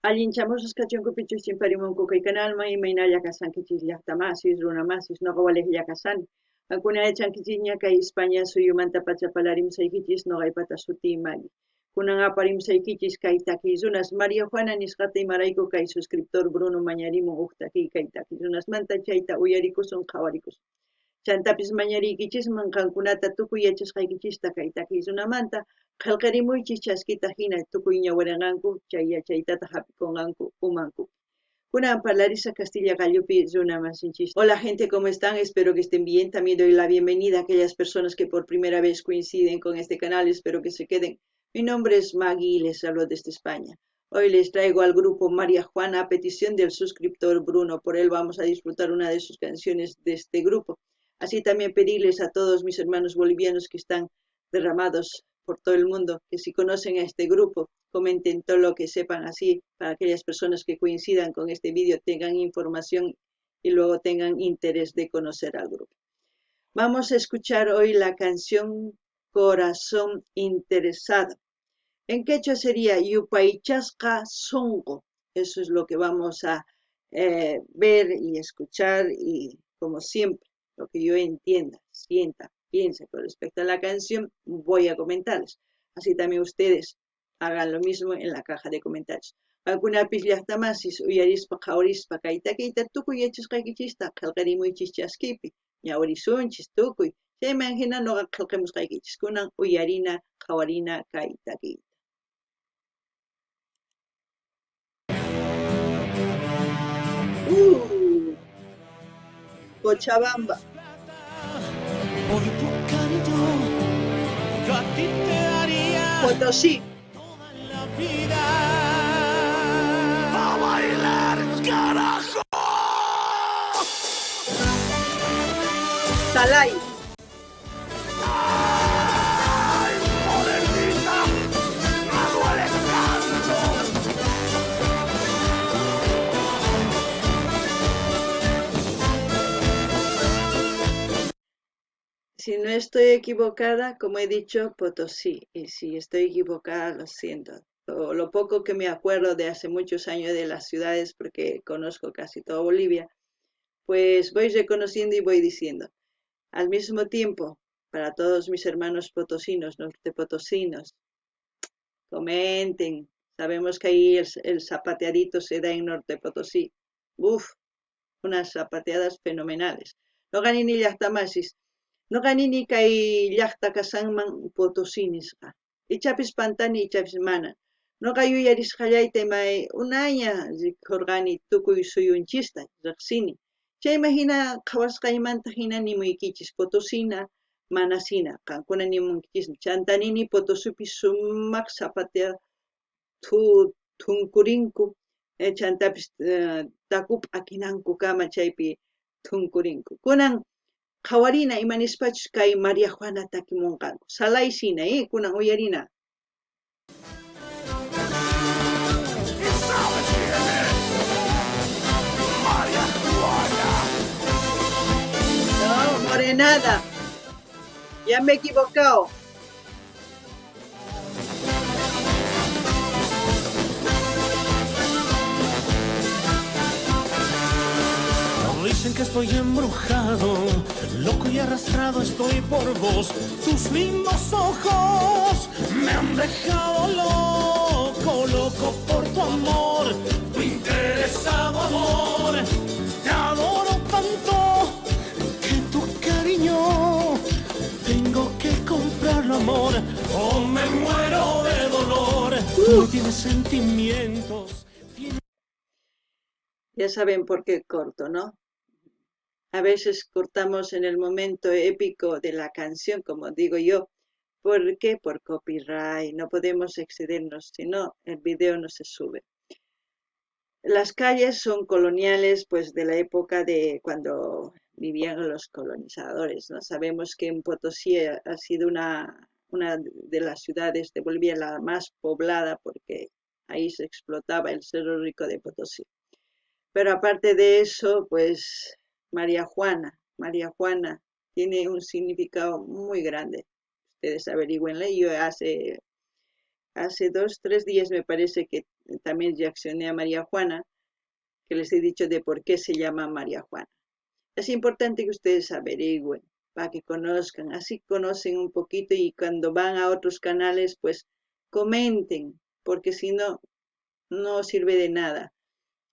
Allinchamusqas kachunkupichus chimparimunku kay kanalman, imaynalla kashankichis llaqtamasis, runamasis, noqa walejlla kashani. Qankuna yachankichisña kay España suyumantapacha parlarimusaykichis, noqaypata sutiy Maggie. Kunan aparimusaykichis kay takiy runas María Juana nisqata, imarayku kay suscriptor Bruno mañarimun uj takiy kay takiy runasmanta, chayta uyarikusun, qhawarikusun. Chantapis mañariykichisman qankunata tukuy yachasqaykichista kay takiy runamanta qhelqerimuychis chaskita hina tukuy ñawirinqanku chay yachaytataq hap'ikunqanku umankupi. Kunan parlarisa Castilla qallupi runa masinchis. Hola gente, ¿cómo están? Espero que estén bien. También doy la bienvenida a aquellas personas que por primera vez coinciden con este canal. Espero que se queden. Mi nombre es Maggie y les hablo desde España. Hoy les traigo al grupo María Juana a petición del suscriptor Bruno. Por él vamos a disfrutar una de sus canciones de este grupo. Así también pedirles a todos mis hermanos bolivianos que están derramados por todo el mundo, que si conocen a este grupo, comenten todo lo que sepan, así para aquellas personas que coincidan con este vídeo tengan información y luego tengan interés de conocer al grupo. Vamos a escuchar hoy la canción Corazón Interesado. En quechua sería Yupaychasqa Sonqo. Eso es lo que vamos a ver y escuchar y, como siempre, lo que yo entienda, sienta, piense con respecto a la canción, voy a comentarles. Así también ustedes hagan lo mismo en la caja de comentarios. Qankunapis llaqtamasis uyarispa qhawarispa kay takiyta tukuy yachasqaykichista qhelqarimuychis chaskipi, ñawirisunchis tukuy. Chayman hina noqa qhelqamusqaykichis. Kunan uyarina, qhawarina kay takiyta. Cochabamba. Por tu cariño, yo a ti te daría Potosí. toda la vida. ¡A bailar, carajo! Talay. ¡Ay, morenita! ¡Me dueles tanto! Si no estoy equivocada, como he dicho, Potosí. Y si estoy equivocada, lo siento. Lo poco que me acuerdo de hace muchos años de las ciudades, porque conozco casi toda Bolivia, pues voy reconociendo y voy diciendo. Al mismo tiempo, para todos mis hermanos potosinos, norte potosinos, comenten. Sabemos que ahí el zapateadito se da en Norte Potosí. Uf, unas zapateadas fenomenales. Noqa nini llaqtamasis. Noqa nini kay llaqta kashanman Potosí nisqa. Ichapis pantani, ichapis mana. Noqa yuyarisqallayta imay unayña rikhurqani tukuy suyunchista, riqsini. Chayman hina qhawasqaymanta hina nimuykichis, Potosina, manasina, qankuna nimunkichismi. Chanta nini Potosipi sumaq zapatea thunkurinku, chantapis takup akinankukama chaypi thunkurinku. Kunan qhawarina ima nispachus kay María Juana takimunqanku. Salaysina, kunan uyarina. ¿Y sabes quién es? María Juana. No, morenada. Ya me he equivocado. Dicen que estoy embrujado, loco y arrastrado estoy por vos. Tus lindos ojos me han dejado loco, loco por tu amor, tu interesado amor. Te adoro tanto que tu cariño tengo que comprarlo, amor, o me muero de dolor. No tienes sentimientos. Ya saben por qué corto, ¿no? A veces cortamos en el momento épico de la canción, como digo yo. ¿Por qué? Por copyright. No podemos excedernos, si no, el video no se sube. Las calles son coloniales, pues de la época de cuando vivían los colonizadores, ¿no? Sabemos que en Potosí ha sido una de las ciudades de Bolivia la más poblada, porque ahí se explotaba el Cerro Rico de Potosí. Pero aparte de eso, pues María Juana, María Juana tiene un significado muy grande. Ustedes averígüenle. Yo hace Hace 2, 3 días me parece que también reaccioné a María Juana, que les he dicho de por qué se llama María Juana. Es importante que ustedes averigüen, para que conozcan, así conocen un poquito y cuando van a otros canales, pues comenten, porque si no, no sirve de nada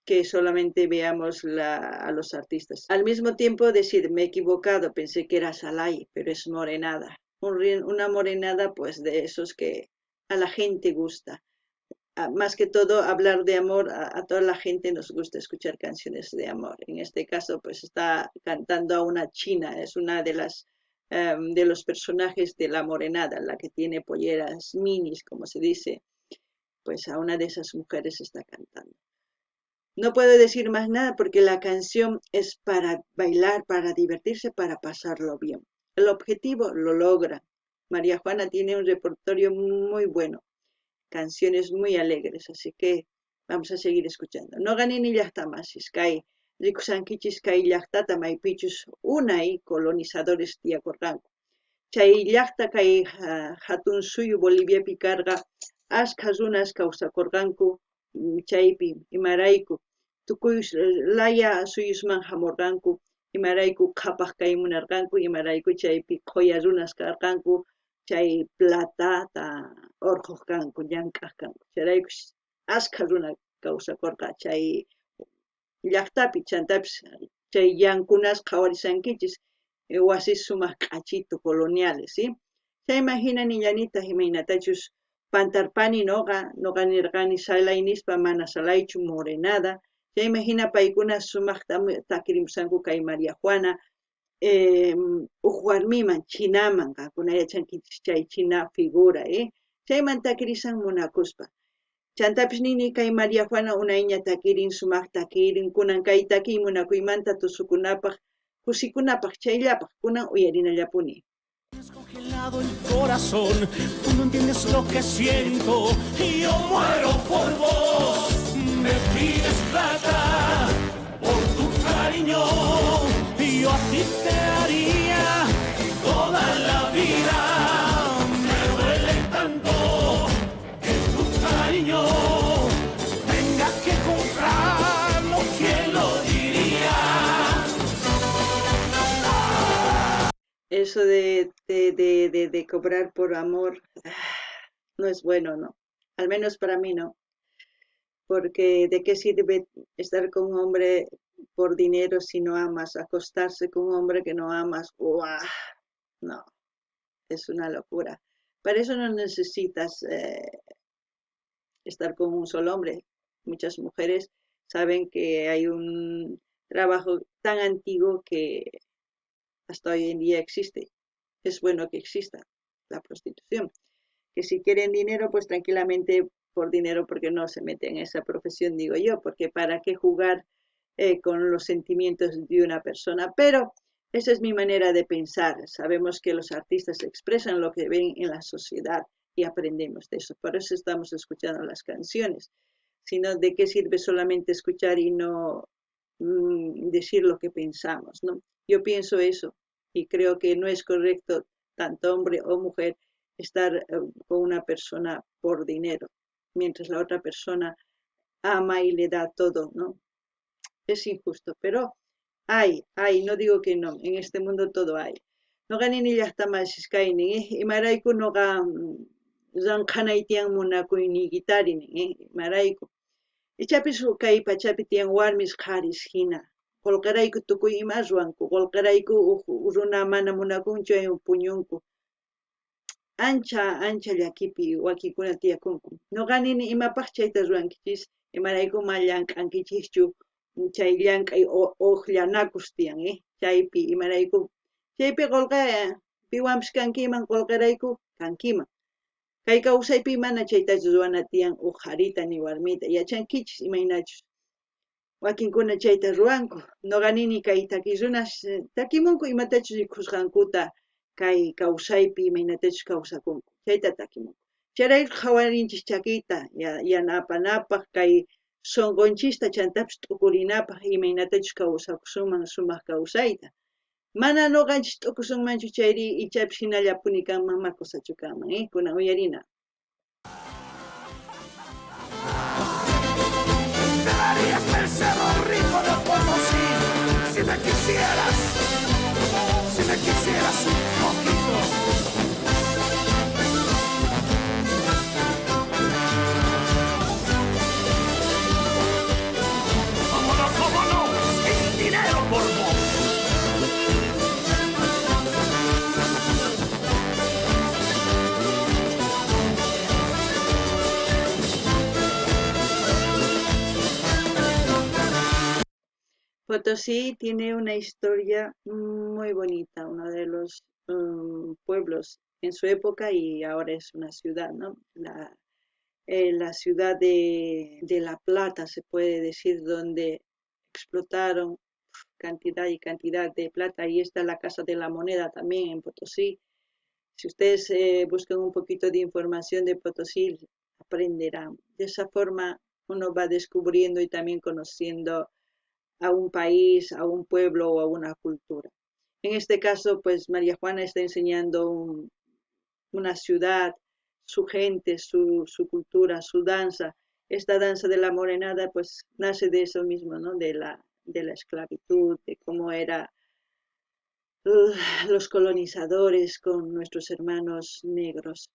que solamente veamos a los artistas. Al mismo tiempo decir, me he equivocado, pensé que era Salai, pero es morenada. Una morenada, pues de esos que a la gente gusta. Más que todo, hablar de amor, a toda la gente nos gusta escuchar canciones de amor. En este caso, pues está cantando a una china, es una de las de los personajes de la morenada, la que tiene polleras minis, como se dice, pues a una de esas mujeres está cantando. No puedo decir más nada porque la canción es para bailar, para divertirse, para pasarlo bien. El objetivo lo logra. María Juana tiene un repertorio muy bueno, canciones muy alegres, así que vamos a seguir escuchando. Noqa nini llaqtamasis kay rikusankichis kay llaqtata maypichus unay colonizadores tiyakurqanku. Chay llaqta kay hatun suyu Boliviapi karqa, askha runas kawsakurqanku chaypi, imarayku tukuy laya suyusman hamurqanku, imarayku qhapaq kay munarqanku, imarayku chaypi qhuya runas karqanku, chay platata urqhuq kanku, llank'aq kanku. Chayrayku askha runa kawsakurqa chay llaqtapi, chantapis chay yankunas qhawarisankichis, wasis sumaq k'achitu coloniales, ¿sí? Chayman hina nillanitaq imaynatachus pantarpani noqa, noqa nirqani salay nispa, mana salaychu, morenada. Chayman hina paykuna sumaqta takirimusanku kay María Juana, uj warmiman, chinaman, qankuna yachankichis chay china figura, ¿eh? Chayman takirisan munakuspa. Chantapis nini kay María Juana unayña takirin, sumaq takirin, kunan kay takiy munakuymanta tusukunapaq, kusikunapaq, chayllapaq, kunan uyarinallapuni. Congelado el corazón, tú no entiendes lo que siento y yo muero por vos. Me pides plata por tu cariño y yo a ti te daría toda la vida. Me duele tanto que tu cariño tenga que comprarlo, ¿quién lo diría? Eso de cobrar por amor no es bueno, ¿no? Al menos para mí no. Porque ¿de qué sirve estar con un hombre por dinero si no amas? Acostarse con un hombre que no amas, ¡guau! No, es una locura. Para eso no necesitas estar con un solo hombre. Muchas mujeres saben que hay un trabajo tan antiguo que hasta hoy en día existe. Es bueno que exista la prostitución. Que si quieren dinero, pues tranquilamente por dinero, porque no se meten en esa profesión, digo yo, porque para qué jugar con los sentimientos de una persona. Pero esa es mi manera de pensar. Sabemos que los artistas expresan lo que ven en la sociedad y aprendemos de eso. Por eso estamos escuchando las canciones. Si no, ¿de qué sirve solamente escuchar y no decir lo que pensamos, ¿no? Yo pienso eso y creo que no es correcto, tanto hombre o mujer, estar con una persona por dinero, mientras la otra persona ama y le da todo, ¿no? Es injusto, pero hay, hay, no digo que no, en este mundo todo hay. Noqa nini llaqtamasis kaynin, imarayku noqa ranqhanay tiyan munakuyniykitari nin, imarayku. Ichapis kay pachapi tiyan warmis qharis hina, qullqirayku tukuy ima ruwanku, qullqirayku uj runa mana munakunchu puñunku. Ancha, ancha llakipi wakinkuna tiyakunku. Noqa nini imapaq chayta ruwankichis, imarayku ma llank'ankichischu chay llank'ay uqllanakus tiyan, chaypi imarayku chaypi qullqi piwanpis kankiman, qullqirayku kankiman. Kay kawsaypi mana chaytachu ruwana tiyan uj qharita ni warmita, yachankichis imaynachus wakinkuna chayta ruwanku. Noqa nini kay takiy runas takimunku imatachus rikusqankuta kay kawsaypi imaynatachus kawsakunku, chayta takimunku. Chayrayku qhawarinchis chakiyta yanapanapaq kay sunqunchista chantapis t'ukurinapaq imaynatachus kawsakusunman sumaq kawsayta. Mana noqanchis t'ukusunmanchu chayri ichapis hinallapuni kanman, ma kusachu kanman, kunan uyarina. Cerro Rico de Potosí. Si me quisieras, si me quisieras un poquito. Cómo no, cómo no, sin dinero por vos. Potosí tiene una historia muy bonita, uno de los pueblos en su época y ahora es una ciudad, ¿no? La ciudad de La Plata, se puede decir, donde explotaron cantidad y cantidad de plata. Ahí está la Casa de la Moneda también en Potosí. Si ustedes buscan un poquito de información de Potosí, aprenderán. De esa forma uno va descubriendo y también conociendo a un país, a un pueblo o a una cultura. En este caso, María Juana está enseñando una ciudad, su gente, su cultura, su danza. Esta danza de la morenada, nace de eso mismo, ¿no? De la esclavitud, de cómo era los colonizadores con nuestros hermanos negros.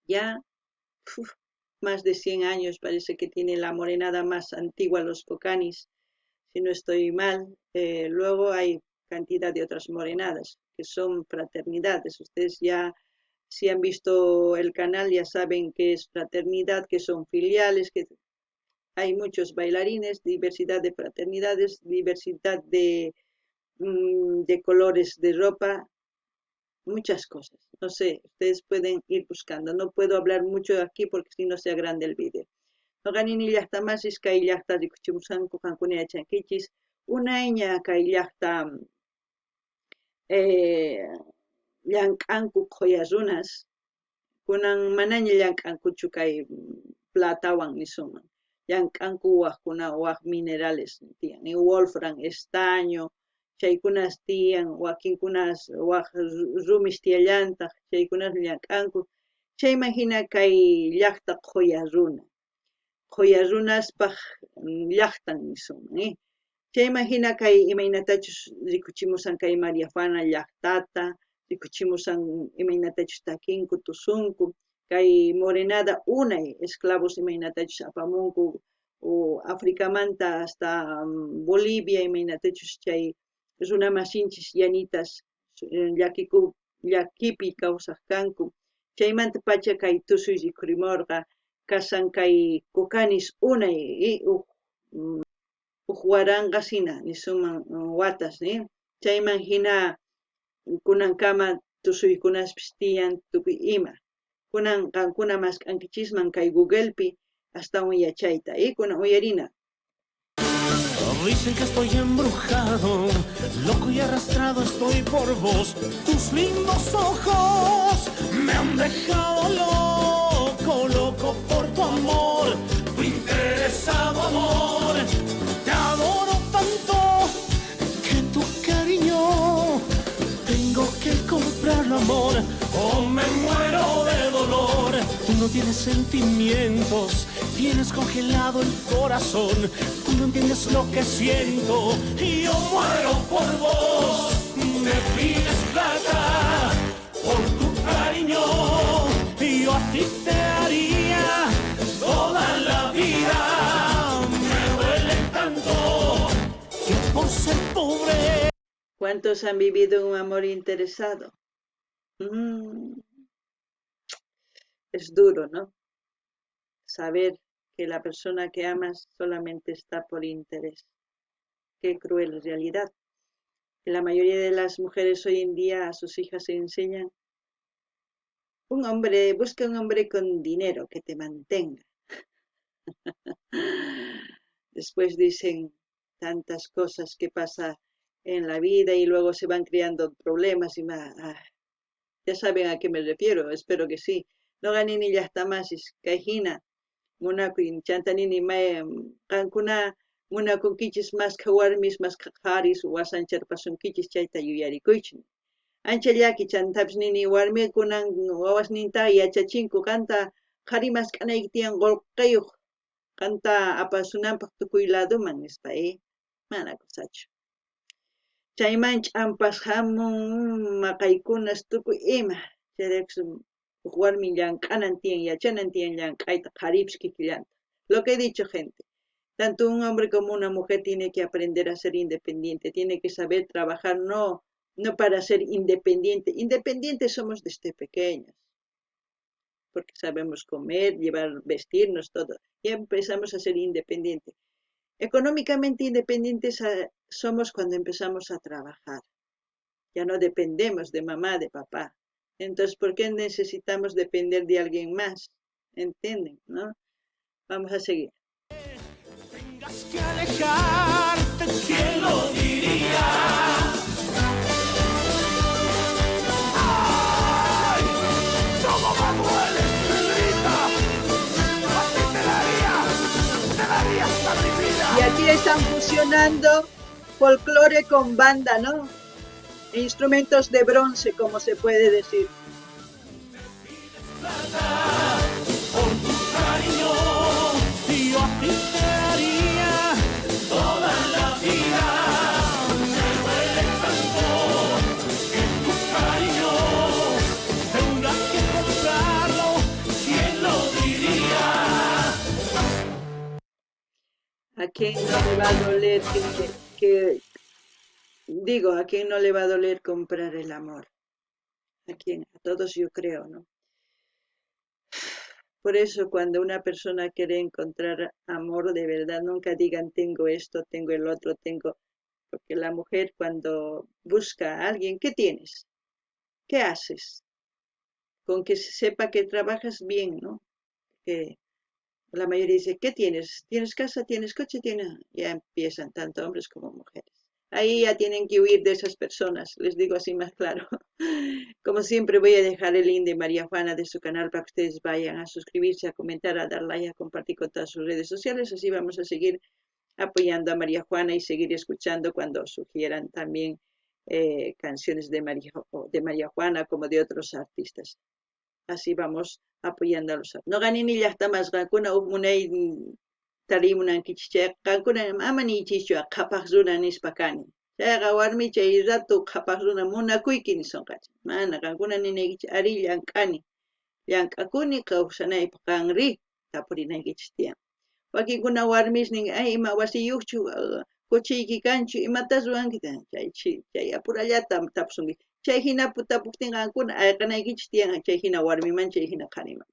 Ya, más de 100 años parece que tiene la morenada más antigua, los cocanis, si no estoy mal. Luego hay cantidad de otras morenadas, que son fraternidades. Ustedes ya, si han visto el canal, ya saben qué es fraternidad, que son filiales, que hay muchos bailarines, diversidad de fraternidades, diversidad de colores de ropa, muchas cosas. No sé, ustedes pueden ir buscando. No puedo hablar mucho aquí porque si no se agranda el vídeo. Noqanini llaqtamasis kay llaqta rikuchimusqanku qankuna yachankichis unayña kay llaqta llank'anku qhoya runas, kunan manaña llank'ankuchu kay platawan nisunman, llank'anku wajkuna waj minerales tiyan, ni wolfram, estaño, chaykunas tiyan, wakinkunas waj rumis tiyallantaq, chaykunas llank'anku. Chayman hina kay llaqta qhoya runa, qhoya runaspaj llaqtan nisunman? Chayman hina kay imaynatachus rikuchimusan kay María Juana llaqtata, rikuchimusan imaynatachus takinku, tusunku, kay morenada unay esclavos imaynatachus apamunku o Africamanta hasta Bolivia imaynatachus chay runa masinchis llanitas llakipi kawsaq kanku. Chaymanta pacha kay tusuy rikurimurqa, kasan kay cocanis unay, uj waranqa hina nisunman watas, ni? Chayman hina kunankama tusuykunaspis tiyan tukuy ima. Kunan qankuna mask'ankichisman kay Googlepi astawan yachayta, kunan uyarina. Dicen que estoy embrujado, loco y arrastrado estoy por vos. Tus lindos ojos me han dejado loco, loco por tu amor, tu interesado amor. Te adoro tanto que tu cariño tengo que comprarlo, amor, o me muero de dolor. Tú no tienes sentimientos, tienes congelado el corazón. Tú no entiendes lo que siento y yo muero por vos. Me pides plata por tu cariño y yo a ti te haría toda la vida. Me duele tanto que por ser pobre. ¿Cuántos han vivido un amor interesado? Es duro, ¿no? Saber que la persona que amas solamente está por interés. Qué cruel realidad. La mayoría de las mujeres hoy en día a sus hijas se enseñan un hombre, busca un hombre con dinero que te mantenga. Después dicen tantas cosas que pasa en la vida y luego se van creando problemas y más. Ya saben a qué me refiero, espero que sí. No ganini llaqtamasis kay hina munakuy chantanini may qankuna munakunkichis maskha warmis maskha qharis wasancharpasunkichis chayta yuyarikuychis. Ancha llaki chantapis nini warmikunan wawasninta yachachinku qanta qhari mask'anayki tiyan qullqiyuq Qanta apasunanpaj tukuy ladoman nispa, eh? Mana kusachu. Chayman ch'ampas jamun, maqaykunas tukuy ima. Chayrayku uj warmi llank'anan tiyan, yachanan tiyan llank'ayta, qharipis kikillanta. Lo que he dicho, gente. Tanto un hombre como una mujer tiene que aprender a ser independiente, tiene que saber trabajar, no, no para ser independiente. Independientes somos desde pequeños, porque sabemos comer, llevar, vestirnos, todo. Ya empezamos a ser independientes. Económicamente independientes somos cuando empezamos a trabajar. Ya no dependemos de mamá, de papá. Entonces, ¿por qué necesitamos depender de alguien más? ¿Entienden? ¿No? Vamos a seguir. Tengas que alejarte, ¿quién lo diría? ¡Ay! ¡Cómo me dueles, Pedrita! A ti te daría hasta mi vida. Y aquí están fusionando folclore con banda, ¿no? Instrumentos de bronce, como se puede decir. Por tu cariño, yo a ti te daría toda la vida. Me duele tanto que tu cariño tenga que comprarlo. ¿Quién lo diría? ¿A quién no le va a doler que, digo, a quién no le va a doler comprar el amor? ¿A quién? A todos yo creo, ¿no? Por eso cuando una persona quiere encontrar amor de verdad, nunca digan tengo esto, tengo el otro, tengo... Porque la mujer cuando busca a alguien, ¿qué tienes? ¿Qué haces? Con que se sepa que trabajas bien, ¿no? Que la mayoría dice, ¿qué tienes? ¿Tienes casa? ¿Tienes coche? ¿Tienes? Ya empiezan tanto hombres como mujeres. Ahí ya tienen que huir de esas personas, les digo así más claro. Como siempre voy a dejar el link de María Juana de su canal para que ustedes vayan a suscribirse, a comentar, a dar like, a compartir con todas sus redes sociales. Así vamos a seguir apoyando a María Juana y seguir escuchando cuando sugieran también canciones de María Juana como de otros artistas. Así vamos apoyando a los artistas. Noqa nini llaqta qankuna uj munay tarimunankichis chayqa qankuna ama niychischu qhapaq runa nispa kani. Chayqa warmi chay rato qhapaq runa munakuyki nisonqacha. Mana qankuna ninaykichis arí llank'ani. Llank'akuni kawsanaypaq qanri tapurinaykichis tiyan. Wakinkuna warmis nin, ay ima wasiyuqchu cochiyki kanchu imatas ruwanki chay chay apurallata tapusunki. Chay hina tapuptin qankuna ayqanaykichis tiyan chay hina warmiman chay hina qhariman.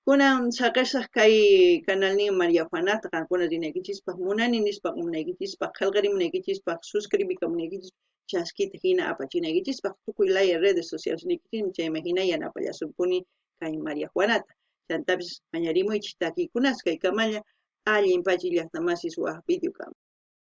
Kunan saqesaq kay kanalnin María Juanata qankuna rinaykichispaq munani nispa munaykichispaq qhelqarimunaykichispaq suscribikamunaykichispaq chaskita hina apachinaykichispaq tukuy laya redes sociales niykichismi chayman hina yanapallasunpuni kay María Juanata. Chantapis mañarimuychis takiykunas kaykamalla allin pachi llaqtamasis waj video kama.